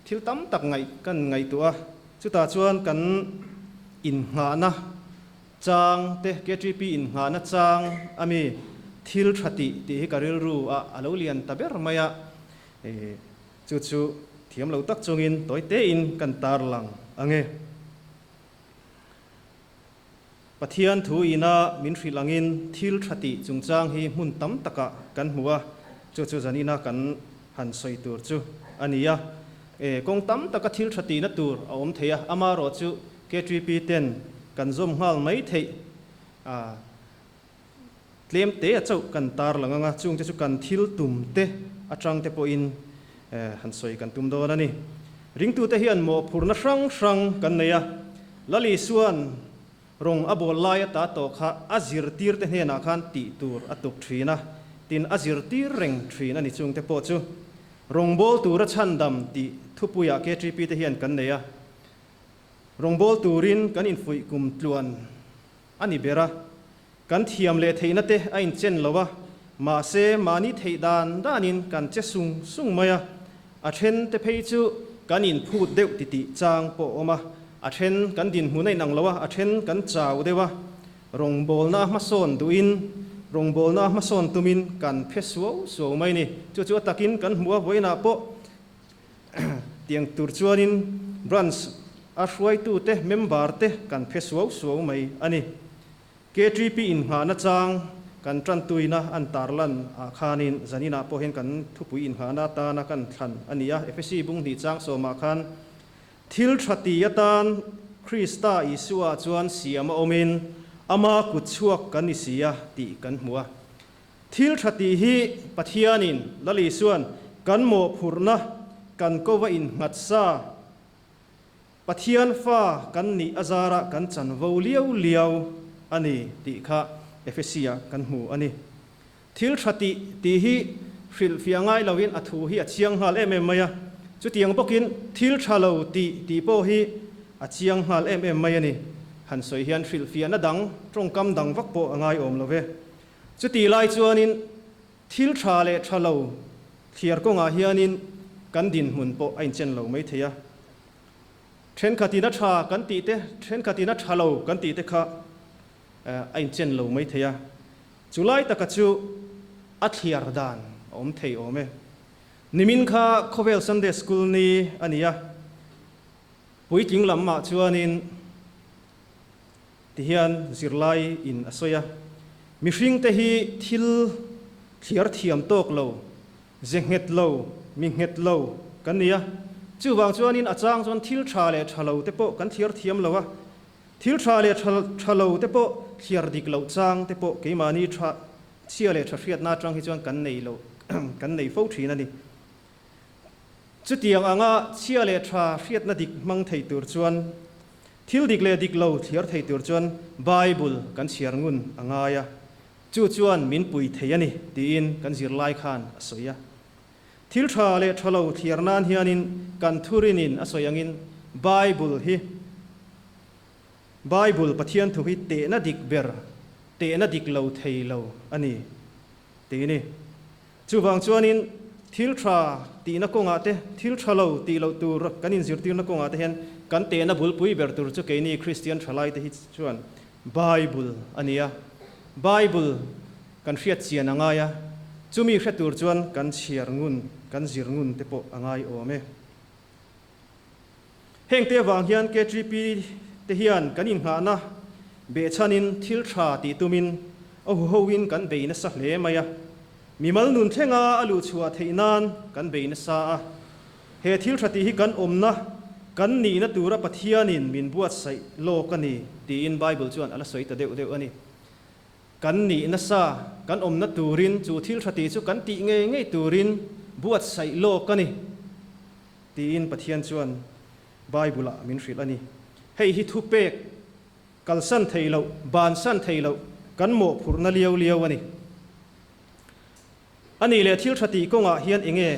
thil tam tak ngaih kan ngaihtuah a, chutah chuan kan innghahna chang te, KTP innghahna chang ami thil tha tih tih hi ka rilru ah a lo lian ta ber mai a, chu chu thiam lo tak chungin tawi tein kan tarlang ang e. Pathian thu ina min hrilh angin thil tha tih chungchang hi hmun tam takah kan hmu a, chu chu zanina kan han sawi tur chu a ni a. E, kawng tam taka thil tha tihna tur a awm thei a, amarawh chu KTP ten kan zawm nghal mai theih a, tlem te a chauh kan tarlang anga, chungte chu kan thil tum te atang te pawhin han sawi kan tum dawn a ni. Ringtute hian mawhphurhna hrang hrang kan nei a, Lali Suan rawng a bawl lai ata tawh kha a zirtirte hnenah khan tih tur a tuk thin a, tin a zirtir reng thin a ni chungte pawh chu. Rawngbawl tura chhandam tih thupuiah KTP te hian kan nei a. Rawngbawl turin kan infuih kum tluan a ni ber a. Kan thiam leh theihna te a inchen lo a, mahse mahni theih dan danin kan che sung sung mai a. A then te phei chu kan inphut deuh titih chang pawh a awm a, a then kan dinhmun a inang lo a, a then kan chau deuh a. Rawngbawlna a hmasawn duhin, rawngbawlna a hmasawn tumin kan phe suau suau mai ni. Chu chu a takin kan hmu a, vawiinah pawh tiang tur chuanin branch a hruaitute, member te kan phe suau suau mai a ni. KTP innghahna chang kan tantuina an tarlan ah khanin zaninah pawh hian kan thupui innghahna atana kan thlan a ni a, Efesi bung hnih chang sawmah khan Thil tha ti atan Krista Isua chuan siam a awmin ama kut chhuak kan ni si a tih kan hmu a. Thil tha tih hi Pathianin, Lal Isuan, kan mawhphurhna, kan kova innghat sa, Pathian fa kan nih azarah kan chanvo liau liau a ni tih kha Efesi-ah kan hmu a ni. Thil tha tih tih hi hrilhfiah ngai loin a thu hi a chiang nghal em em mai a, chutiang bawkin thil tha lo tih tih pawh hi a chiang nghal em em mai a ni. Han sawi hian hrilhfiahna dang, tawngkam dang vak pawh a ngai awm lo ve. Chutih lai chuanin thil tha leh tha lo thliar kawngah hianin kan dinhmun pawh a inchen lo mai thei a. Thenkhatin a tha kan tih te, thenkhatin a tha lo kan tih te kha a inchen lo mai thei a. Chu lai taka chu a thliar dan a awm thei awm e. Nimin kha khawvel Sunday School ni a ni a, puitling lamah chuanin tihian zirlai in a sawi a, mihringte hi thil thliar thiam tawk lo, ze nghet lo, mi nghet lo kan ni a, chuvang chuanin a chang chuan thil tha leh tha lo te pawh kan thliar thiam lo a, Thil tha leh tha tha lo te pawh thliar dik loh chang te pawh keimahni tha chhia leh tha hriatna atang hi chuan kan nei lo kan nei fo thin a ni. Chutiang anga chhia leh tha hriatna dik hmang thei tur chuan thil dik leh dik lo thliar thei tur chuan Bible kan chhiar ngun a ngai a, chu chuan min pui thei a ni tiin kan zirlai khan a sawi a. Thil tha leh tha lo thliar nan hianin kan thurinin a sawi angin Bible hi Bible Pathian thu hi tehna dik ber, tehna dik lo thei lo a ni tih ni. Chuvang chuanin thil tha tihna kawngah te, thil tha lo tih loh tur kan inzirtirna kawngah te hian kan tehna bulpui ber tur chu keini Kristian thalaite hi chuan Bible a ni a. Bible kan hriat chian a ngai a, chumi hre tur chuan kan chhiar ngun, kan zir ngun te pawh a ngai awm e. Heng te avang hian KTP te hian kan inngahna behchhanin thil tha tih tumin a huhoin kan bei nasa hle mai a. Mimal nun thlenga a luhchhuah theih nan kan bei nasa a. He thil tha tih hi kan awmna, kan nihna tura Pathianin min buatsaih lawk a ni tiin Bible chuan a la sawi ta deuh deuh a ni. Kan nih nasa, kan awmna turin chu thil tha tih chu kan tih ngei ngei turin buatsaih lawk a ni tiin Pathian chuan Bible-ah min hrilh a ni. Hei hi thupek kalsan thei loh, bansan thei loh kan mawhphurhna liau liau a ni. A nih leh thil tha tih kawngah hian enge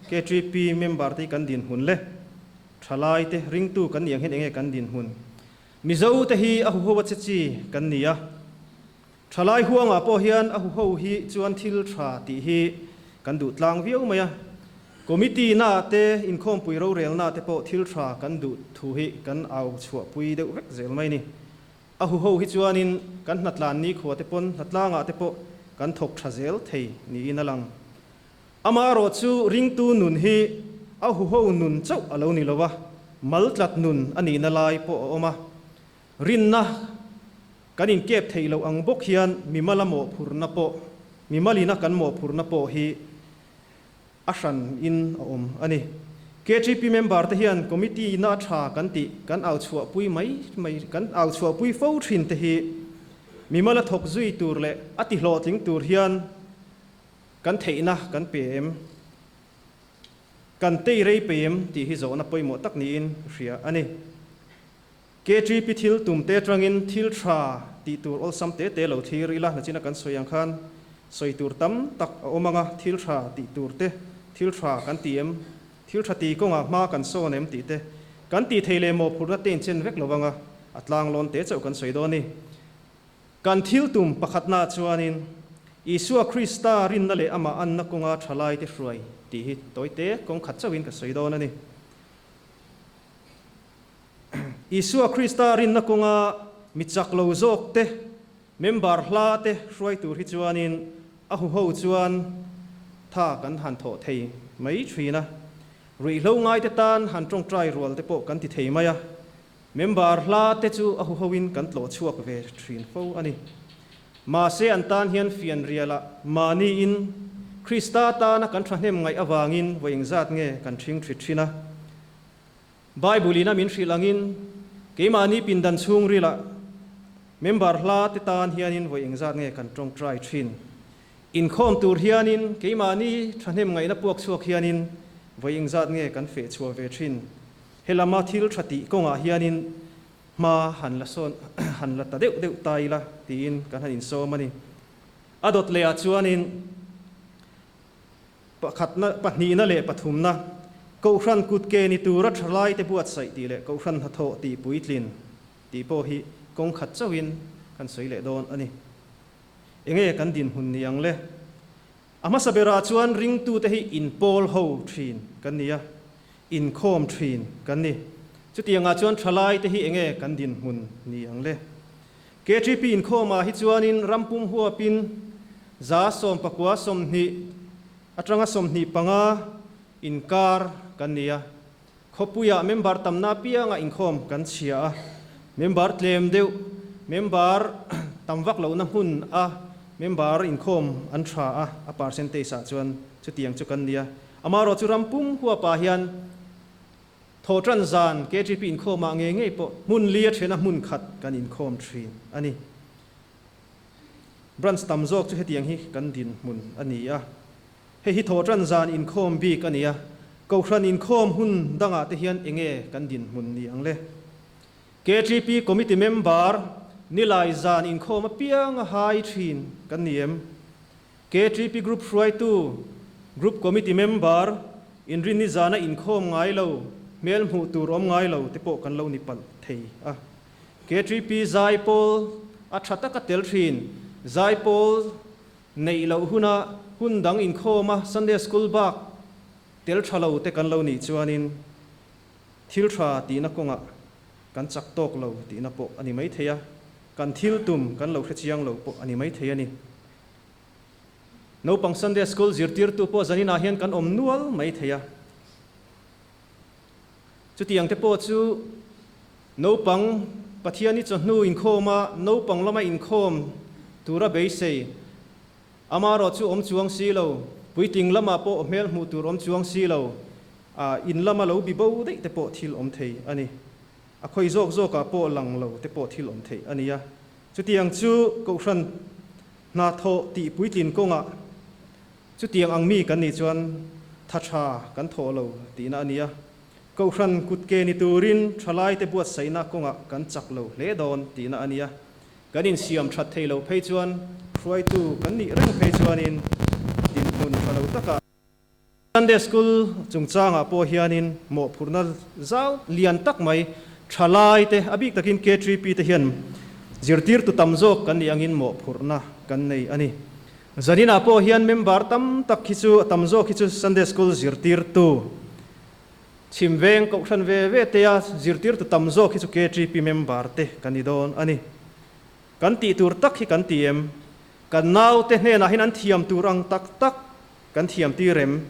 KTP member te hi kan dinhmun le? Thalai te, ringtu kan nih ang hian enge kan dinhmun? Mizo te hi a huho a che chi kan ni a, thalai huangah pawh hian a huho hi chuan thil tha tih hi kan duh tlang viau mai a, committee na te inkhawmpui rorelna te pawh thil tha kan duh thu hi kan au chhuahpui deuh vek zel mai ni. A huho hi chuanin kan hnatlan nikhua te pawn hnatlangah te pawh kan thawk tha zel thei niin a lang. Amaherawh chu ringtu nun hi a huho nun chauh a lo ni lo a, maltlat nun a nihna lai pawh a awm a. Rinna kan inkep theih loh ang bawk hian mimala mawhphurhna pawh, mimalina kan mawhphurhna pawh hi a hran in a awm a ni. KTP member te hian committee na tha kan tih kan au chhuahpui mai mai kan au chhuahpui fo thin te hi mimala thawk zui tur leh a ti hlawhtling tur hian Kan theihna kan pe em? Kan tei rei pe em tih hi zawhna pawimawh tak niin ka hria a ni. KTP thil tum te atangin thil tha tih tur awlsam te te lo thlir ila, nachina kan sawi ang khan sawi tur tam tak a awm ang a, thil tha tih tur te thil tha kan ti em, thil tha ti kawngah hma kan sawn em tih te kan tih thei leh mawhphurhna te inchen vek lovanga a tlanglawn te chauh kan sawi dawn a ni. Kan thil tum pakhatnaah chuanin Isua Krista rinna leh amah anna kawnga thalaite hruai tih hi tawite kawng khat chauhin ka sawi dawn a ni. Isua Krista rinna kawnga mi chak lo zawk te, member hla te hruai tur hi chuanin a huho chuan tha kan han thawh thei mai thin a. Ruihhlo ngaite tan han tawngtai rual te pawh kan ti thei mai a. Member hla te chu a huhoin kan tlawh chhuak ve thin fo a ni. Mahse an tan hian fianrialah mahniin Krista tana kan thahnem ngaih avangin vawi engzat nge kan thing thit thin a. Bible in a min hrilh angin keimahni pindan chhungrilah member hla te tan hianin vawi engzat nge kan tawngtai thin. Inkhawm tur hianin keimahni thahnem ngaihna puak chhuak hianin vawi engzat nge kan feh chhuah ve thin. Helama thil tha tih kawngah hianin hma han la sawn han la ta deuh deuh ta ila tiin kan han insawm a ni. A dawt lehah chuanin Pakhatna, pahnihna leh pathumna, Kohhran kutke ni tura thalaite buatsaih tih leh Kohhran hnathawh tih puitlin tih pawh hi kawng khat chauhin kan sawi leh dawn a ni. Enge kan dinhmun ni ang le? A hmasa berah chuan ringtute hi inpawl ho thin kan ni a, inkhawm thin kan ni. Chutiangah chuan thalaite hi enge kan dinhmun ni ang le? KTP inkhawmah hi chuanin rampum huapin 119 20 atanga 25 inkar kan ni a. Khawpuiah member tamna apianga inkhawm kan chhia a, member tlem deuh, member tam vak lohna hmun a member inkhawm an tha a, a percentage ah chuan chutiang chu kan ni a. Amaherawhchu rampum huapah hian Thawhṭan zan KTP inkhawmah ngei ngei pawh hmun li a ṭhena hmun khat kan inkhawm ṭhin a ni. Branch tam zawk chu hetiang hi kan dinhmun a ni a. Hei hi thawhṭan zan inkhawm bik a ni a, Kohhran inkhawm hun dangah te hian enge kan dinhmun ni ang le? KTP Committee member nilai zan inkhawm apianga hai ṭhin kan ni em? KTP Group hruaitu, Group Committee member, inrinni zana inkhawm ngai lo, hmel hmuh tur awm ngai lo te pawh kan lo ni palh thei a. KTP zaipawl a tha taka tel thin, zaipawl neih loh huna hun dang inkhawma Sunday School bak tel tha lo te kan lo nih chuanin thil tha tihna kawngah kan chak tawk lo tihna pawh a ni maithei a, kan thil tum kan lo hrechiang lo pawh a ni maithei a ni. Naupang Sunday School zirtirtu pawh zaninah hian kan awm nual mai thei a. Chutiang te pawh chu naupang Pathiani chawhnu inkhawma naupang lama inkhawm tura beisei, amarawh chu awm chuang si lo, puitling lamah pawh hmel hmuh tur awm chuang si lo, in lama lo bi bo daih te pawh thil awm thei a ni. A khawi zawk zawkah pawh lang lo te pawh thil awm thei a ni a. Chutiang chu Kohhran hna thawh tih puitlin kawngah chutiang ang mi kan nih chuan tha tha kan thawh lo tihna a ni a. Kohhran kutke ni turin thalaite buatsaihna kawngah kan chak lo hle dawn tihna a ni a. Kan insiam that thei loh phei chuan hruaitu kan nih reng phei chuanin dinhmun tha lo takah Sunday School chungchangah pawh hianin mawhphurhna zau lian tak mai thalai te, a bik takin KTP te hian zirtirtu tam zawk kan nih angin mawhphurhna kan nei a ni. Zaninah pawh hian member tam tak hi chu, a tam zawk hi chu Sunday School zirtirtu, chhim veng kohhran ve ve tea zirtirtu tam zawk hi chu KTP member te kan ni dawn a ni. Kan tih tur tak hi kan ti em? Kan naute hnenah hian an thiam tur ang tak tak Kan thiam tir em?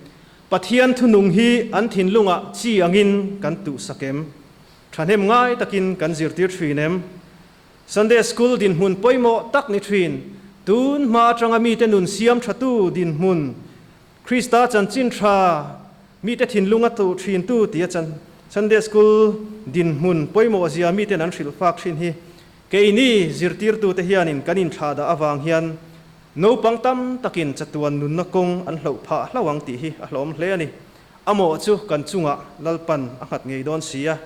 Pathian thunung hi an thinlungah chi angin kan tuhsak em? Thahnem ngai takin kan zirtir thin em? Sunday School dinhmun pawimawh tak ni thin, tun hma atanga mite nun siam thatu dinhmun, Krista chanchin tha mite thinlunga tuh thintu tia Sunday School dinhmun pawimawh zia miten an hrilh fak thin hi keini zirtirtute hianin kan inthlahdah avang hian Naupang tam takin chatuan nunna kawng an hloh phah hlauh ang tih hi a hlawm hle a ni. A mawh chu kan chungah Lalpan a nghat ngei dawn si a.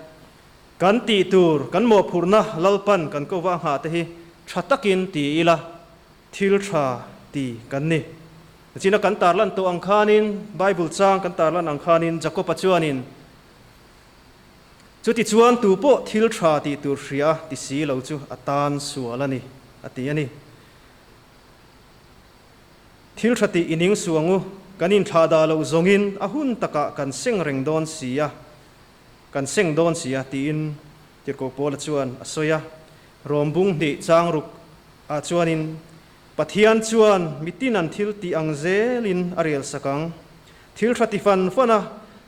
Kan tih tur, kan mawhphurhna Lalpan kan ko va a nghah te hi tha takin ti ila, thil tha ti kan ni. China kan tarlan to ang khanin Bible chang kan tarlan ang khanin Jacoba chuanin chuti chuan tu pawh thil tha ti tur hria ti si lo chu atan sual ani ati ani. Thil tha ti ining suangu kanin tha da lo zongin a hun taka kan seng reng dawn sia kan seng dawn sia tiin tirko pawla chuan a soya rombung ni changruk a chuanin Pathian chuan mitin an thil ti ang zelin a rel sakang thil tha ti fan fana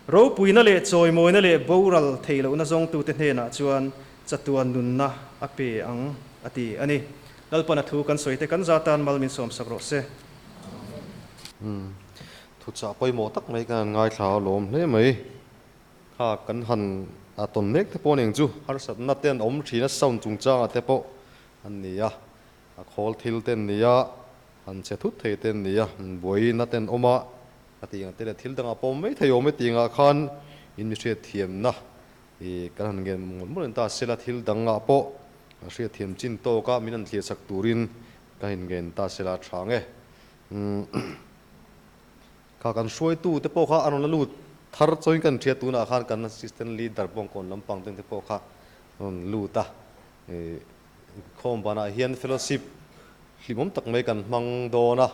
ropuina leh chawimawina leh boral theilo na zawng tu te hnenah chuan chatuan nunna a pe ang ati ani. Lalpana thu kan soite kan zatan malmin som sak ro se. Thu cha pawimawh tak mai kan ngai thla lawm hle mai. Kha kan han a ton mek te pawh ning chu harsat na ten awm thina sound chungchanga te pawh an ni a. A khawl thil ten nia han che thut thei ten nia buai na ten awma a tinga te le thil danga pawm mai thei awm e tinga khan in mi hriat thiam na i kan han ngen mul mul ta sela thil danga pawh a hriat thiam chin tawka min an thlir sak turin ka in ngen ta sela thang e. Kha kan hruai tu te pawh kha an rawn la lut thar chawin kan thiat tunah khan kan assistant leader pawh kawn lampang ten te pawh kha rawn lut a. Khawm banah hian fellowship hlimawm tak mai kan hmang dawn a.